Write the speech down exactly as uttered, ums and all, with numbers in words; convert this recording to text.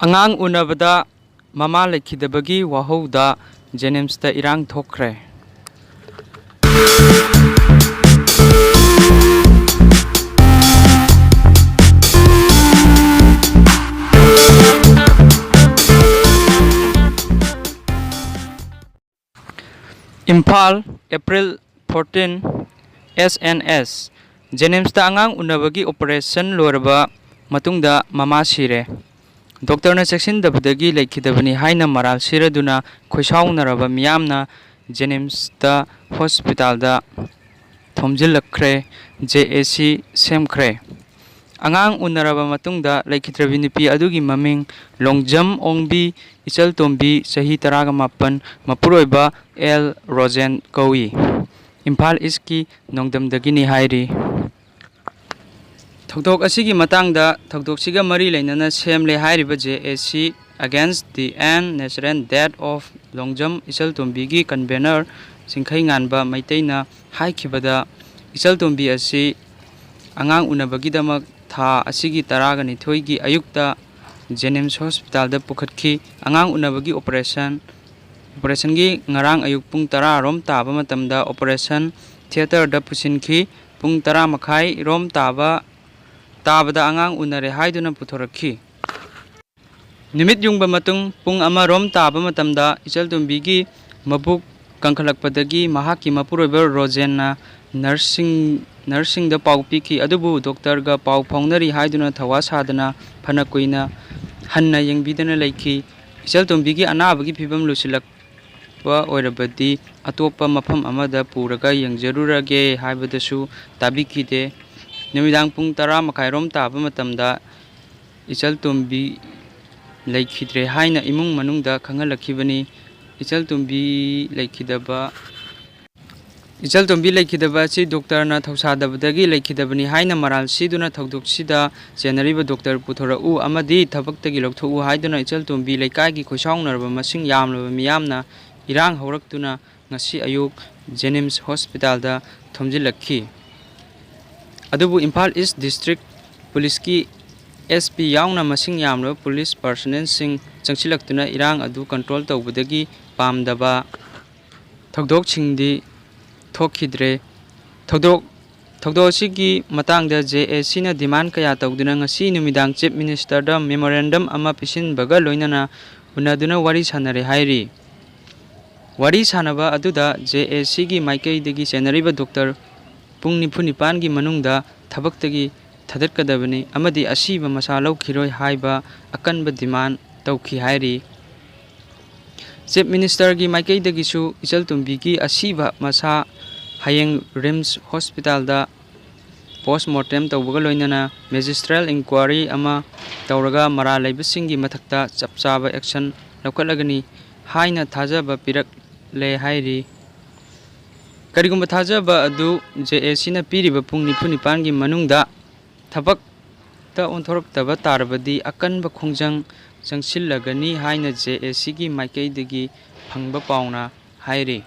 ꯑꯉꯥꯡ ꯎꯅꯕꯗ ꯃꯃꯥ ꯂꯩꯈꯤꯗꯕꯒꯤ ꯋꯥꯍꯧꯗ ꯖꯦꯅꯤꯝꯁꯇ ꯏꯔꯥꯡ ꯊꯣꯛꯈ꯭ꯔꯦ꯫ Imphal, April fourteen, S N S, ꯖꯦꯅꯤꯝꯁꯇ ꯑꯉꯥꯡ ꯎꯅꯕꯒꯤ operation ꯂꯣꯏꯔꯕ ꯃꯇꯨꯡꯗ ꯃꯃꯥ ꯁꯤꯔꯦ꯫ ꯗꯣꯛꯇꯔꯅ ꯆꯦꯛꯁꯤꯟꯗꯕꯗꯒꯤ ꯂꯩꯈꯤꯗꯕꯅꯤ ꯍꯥꯏꯅ ꯃꯔꯥꯜ ꯁꯤꯔꯗꯨꯅ ꯈꯣꯏꯁꯥꯎꯅꯔꯕ ꯃꯤꯌꯥꯝꯅ ꯖꯦꯅꯤꯝꯁꯇ ꯍꯣꯁꯄꯤꯇꯥꯜꯗ ꯊꯣꯝꯖꯤꯜꯂꯛꯈ꯭ꯔꯦ꯫ J A C ꯁꯦꯝꯈ꯭ꯔꯦ꯫ ꯑꯉꯥꯡ ꯎꯅꯔꯕ ꯃꯇꯨꯡꯗ ꯂꯩꯈꯤꯗ꯭ꯔꯕꯤ ꯅꯨꯄꯤ ꯑꯗꯨꯒꯤ ꯃꯃꯤꯡ ꯂꯣꯡꯖꯝ ꯑꯣꯡꯕꯤ ꯏꯆꯜꯇꯣꯝꯕꯤ, ꯆꯍꯤ ꯇꯔꯥꯒ ꯃꯥꯄꯟ, ꯃꯄꯨꯔꯣꯏꯕ ꯑꯦꯜ ꯔꯣꯖꯦꯟ ꯀꯧꯏ꯫ ꯏꯝꯐꯥꯜ ꯏꯁꯀꯤ ꯅꯣꯡꯗꯝꯗꯒꯤꯅꯤ ꯍꯥꯏꯔꯤ꯫ ꯊꯧꯗꯣꯛ ꯑꯁꯤꯒꯤ ꯃꯇꯥꯡꯗ ꯊꯧꯗꯣꯛꯁꯤꯒ ꯃꯔꯤ ꯂꯩꯅꯅ ꯁꯦꯝꯂꯦ ꯍꯥꯏꯔꯤꯕ J A C Against the Unnatural Death of Longjam ꯏꯆꯜꯇꯣꯝꯕꯤꯒꯤ convener Chingkheinganba ꯃꯩꯇꯩꯅ ꯍꯥꯏꯈꯤꯕꯗ, ꯏꯆꯜꯇꯣꯝꯕꯤ ꯑꯁꯤ ꯑꯉꯥꯡ ꯎꯅꯕꯒꯤꯗꯃꯛ ꯊꯥ ꯑꯁꯤꯒꯤ ꯇꯔꯥꯒ ꯅꯤꯊꯣꯏꯒꯤ ꯑꯌꯨꯛꯇ ꯖꯦꯅꯤꯝꯁ ꯍꯣꯁꯄꯤꯇꯥꯜꯗ ꯄꯨꯈꯠꯈꯤ꯫ ꯑꯉꯥꯡ ꯎꯅꯕꯒꯤ operation, operationꯒꯤ ꯉꯔꯥꯡ ꯑꯌꯨꯛ ꯄꯨꯡ ꯇꯔꯥ ꯔꯣꯝ ꯇꯥꯕ ꯃꯇꯝꯗ operation theatreꯗ ꯄꯨꯁꯤꯟꯈꯤ꯫ ꯄꯨꯡ ꯇꯔꯥ ꯃꯈꯥꯏ ꯔꯣꯝ ꯇꯥꯕ, ꯇꯥꯕꯗ ꯑꯉꯥꯡ ꯎꯅꯔꯦ ꯍꯥꯏꯗꯨꯅ ꯄꯨꯊꯣꯔꯛꯈꯤ꯫ ꯅꯨꯃꯤꯠ ꯌꯨꯡꯕ ꯃꯇꯨꯡ ꯄꯨꯡ ꯑꯃ ꯔꯣꯝ ꯇꯥꯕ ꯃꯇꯝꯗ ꯏꯆꯜꯇꯣꯝꯕꯤꯒꯤ ꯃꯕꯨꯛ ꯀꯟꯈꯠꯂꯛꯄꯗꯒꯤ ꯃꯍꯥꯛꯀꯤ ꯃꯄꯨꯔꯣꯏꯕ ꯔꯣꯖꯦꯟꯅ ꯅꯔꯁꯁꯤꯡ, ꯅꯔꯁꯁꯤꯡꯗ ꯄꯥꯎ ꯄꯤꯈꯤ, ꯑꯗꯨꯕꯨ ꯗꯣꯛꯇꯔꯒ ꯄꯥꯎ ꯐꯥꯎꯅꯔꯤ ꯍꯥꯏꯗꯨꯅ ꯊꯧꯋꯥ ꯁꯥꯗꯅ ꯐꯅ ꯀꯨꯏꯅ ꯍꯟꯅ ꯌꯦꯡꯕꯤꯗꯅ ꯂꯩꯈꯤ꯫ ꯏꯆꯜꯇꯣꯝꯕꯤꯒꯤ ꯑꯅꯥꯕꯒꯤ ꯐꯤꯕꯝ ꯂꯨꯁꯤꯜꯂꯛꯄ ꯑꯣꯏꯔꯕꯗꯤ ꯑꯇꯣꯞꯄ ꯃꯐꯝ ꯑꯃꯗ ꯄꯨꯔꯒ ꯌꯦꯡꯖꯔꯨꯔꯒꯦ ꯍꯥꯏꯕꯗꯁꯨ ꯇꯥꯕꯤꯈꯤꯗꯦ꯫ ꯅꯨꯃꯤꯗꯥꯡ ꯄꯨꯡ ꯇꯔꯥ ꯃꯈꯥꯏꯔꯣꯝ ꯇꯥꯕ ꯃꯇꯝꯗ ꯏꯆꯜꯇꯣꯝꯕꯤ ꯂꯩꯈꯤꯗ꯭ꯔꯦ ꯍꯥꯏꯅ ꯏꯃꯨꯡ ꯃꯅꯨꯡꯗ ꯈꯪꯍꯜꯂꯛꯈꯤꯕꯅꯤ꯫ ꯏꯆꯜꯇꯣꯝꯕꯤ ꯂꯩꯈꯤꯗꯕ, ꯏꯆꯜꯇꯣꯝꯕꯤ ꯂꯩꯈꯤꯗꯕ ꯑꯁꯤ ꯗꯣꯛꯇꯔꯅ ꯊꯧꯁꯥꯗꯕꯗꯒꯤ ꯂꯩꯈꯤꯗꯕꯅꯤ ꯍꯥꯏꯅ ꯃꯔꯥꯜ ꯁꯤꯗꯨꯅ ꯊꯧꯗꯣꯛꯁꯤꯗ ꯆꯦꯟꯅꯔꯤꯕ ꯗꯣꯛꯇꯔ ꯄꯨꯊꯣꯔꯛꯎ ꯑꯃꯗꯤ ꯊꯕꯛꯇꯒꯤ ꯂꯧꯊꯣꯛꯎ ꯍꯥꯏꯗꯨꯅ ꯏꯆꯜꯇꯣꯝꯕꯤ ꯂꯩꯀꯥꯏꯒꯤ ꯈꯣꯏꯁꯥꯎꯅꯔꯕ ꯃꯁꯤꯡ ꯌꯥꯝꯂꯕ ꯃꯤꯌꯥꯝꯅ ꯏꯔꯥꯡ ꯍꯧꯔꯛꯇꯨꯅ ꯉꯁꯤ ꯑꯌꯨꯛ ꯖꯦꯅꯤꯝꯁ ꯍꯣꯁꯄꯤꯇꯥꯜꯗ ꯊꯣꯝꯖꯤꯜꯂꯛꯈꯤ꯫ ꯑꯗꯨꯕꯨ ꯏꯝꯐꯥꯜ ꯏꯁ ꯗꯤꯁꯇ꯭ꯔꯤꯛ ꯄꯨꯂꯤꯁꯀꯤ ꯑꯦꯁ ꯄꯤ ꯌꯥꯎꯅ ꯃꯁꯤꯡ ꯌꯥꯝꯂꯕ ꯄꯨꯂꯤꯁ ꯄꯥꯔꯁꯣꯅꯦꯜꯁꯤꯡ ꯆꯪꯁꯤꯜꯂꯛꯇꯨꯅ ꯏꯔꯥꯡ ꯑꯗꯨ ꯀꯟꯇ꯭ꯔꯣꯜ ꯇꯧꯕꯗꯒꯤ ꯄꯥꯝꯗꯕ ꯊꯧꯗꯣꯛꯁꯤꯡꯗꯤ ꯊꯣꯛꯈꯤꯗ꯭ꯔꯦ꯫ ꯊꯧꯗꯣꯛ ꯊꯧꯗꯣꯛ ꯑꯁꯤꯒꯤ ꯃꯇꯥꯡꯗ ꯖꯦ ꯑꯦ ꯁꯤꯅ ꯗꯤꯃꯥꯟ ꯀꯌꯥ ꯇꯧꯗꯨꯅ ꯉꯁꯤ ꯅꯨꯃꯤꯗꯥꯡ ꯆꯤꯐ ꯃꯤꯅꯤꯁꯇꯔꯗ ꯃꯦꯃꯣꯔꯦꯟꯗꯝ ꯑꯃ ꯄꯤꯁꯤꯟꯕꯒ ꯂꯣꯏꯅꯅ ꯎꯅꯗꯨꯅ ꯋꯥꯔꯤ ꯁꯥꯟꯅꯔꯦ ꯍꯥꯏꯔꯤ꯫ ꯋꯥꯔꯤ ꯁꯥꯟꯅꯕ ꯑꯗꯨꯗ ꯖꯦ ꯑꯦ ꯁꯤꯒꯤ ꯃꯥꯏꯀꯩꯗꯒꯤ ꯆꯦꯟꯅꯔꯤꯕ ꯗꯣꯛꯇꯔ ꯄꯨꯡ ꯅꯤꯐꯨ ꯅꯤꯄꯥꯟꯒꯤ ꯃꯅꯨꯡꯗ ꯊꯕꯛꯇꯒꯤ ꯊꯥꯗꯠꯀꯗꯕꯅꯤ ꯑꯃꯗꯤ ꯑꯁꯤꯕ ꯃꯁꯥ ꯂꯧꯈꯤꯔꯣꯏ ꯍꯥꯏꯕ ꯑꯀꯟꯕ ꯗꯤꯃꯥꯟ ꯇꯧꯈꯤ ꯍꯥꯏꯔꯤ꯫ ꯆꯤꯐ ꯃꯤꯅꯤꯁꯇꯔꯒꯤ ꯃꯥꯏꯀꯩꯗꯒꯤꯁꯨ ꯏꯆꯜꯇꯣꯝꯕꯤꯒꯤ ꯑꯁꯤꯕ ꯃꯁꯥ ꯍꯌꯦꯡ ꯔꯤꯝꯁ ꯍꯣꯁꯄꯤꯇꯥꯜꯗ ꯄꯣꯁꯃꯣꯔꯇꯦꯝ ꯇꯧꯕꯒ ꯂꯣꯏꯅꯅ ꯃꯦꯖꯤꯁꯇ꯭ꯔꯦꯜ ꯏꯟꯀ꯭ꯋꯥꯔꯤ ꯑꯃ ꯇꯧꯔꯒ ꯃꯔꯥꯜ ꯂꯩꯕꯁꯤꯡꯒꯤ ꯃꯊꯛꯇ ꯆꯞ ꯆꯥꯕ ꯑꯦꯛꯁꯟ ꯂꯧꯈꯠꯂꯒꯅꯤ ꯍꯥꯏꯅ ꯊꯥꯖꯕ ꯄꯤꯔꯛꯂꯦ ꯍꯥꯏꯔꯤ꯫ ꯀꯔꯤꯒꯨꯝꯕ ꯊꯥꯖꯕ ꯑꯗꯨ ꯖꯦ ꯑꯦ ꯁꯤꯅ ꯄꯤꯔꯤꯕ ꯄꯨꯡ ꯅꯤꯐꯨ ꯅꯤꯄꯥꯟꯒꯤ ꯃꯅꯨꯡꯗ ꯊꯕꯛꯇ ꯑꯣꯟꯊꯣꯔꯛꯇꯕ ꯇꯥꯔꯕꯗꯤ ꯑꯀꯟꯕ ꯈꯣꯡꯖꯪ ꯆꯪꯁꯤꯜꯂꯒꯅꯤ ꯍꯥꯏꯅ ꯖꯦ ꯑꯦ ꯁꯤꯒꯤ ꯃꯥꯏꯀꯩꯗꯒꯤ ꯐꯪꯕ ꯄꯥꯎꯅ ꯍꯥꯏꯔꯤ꯫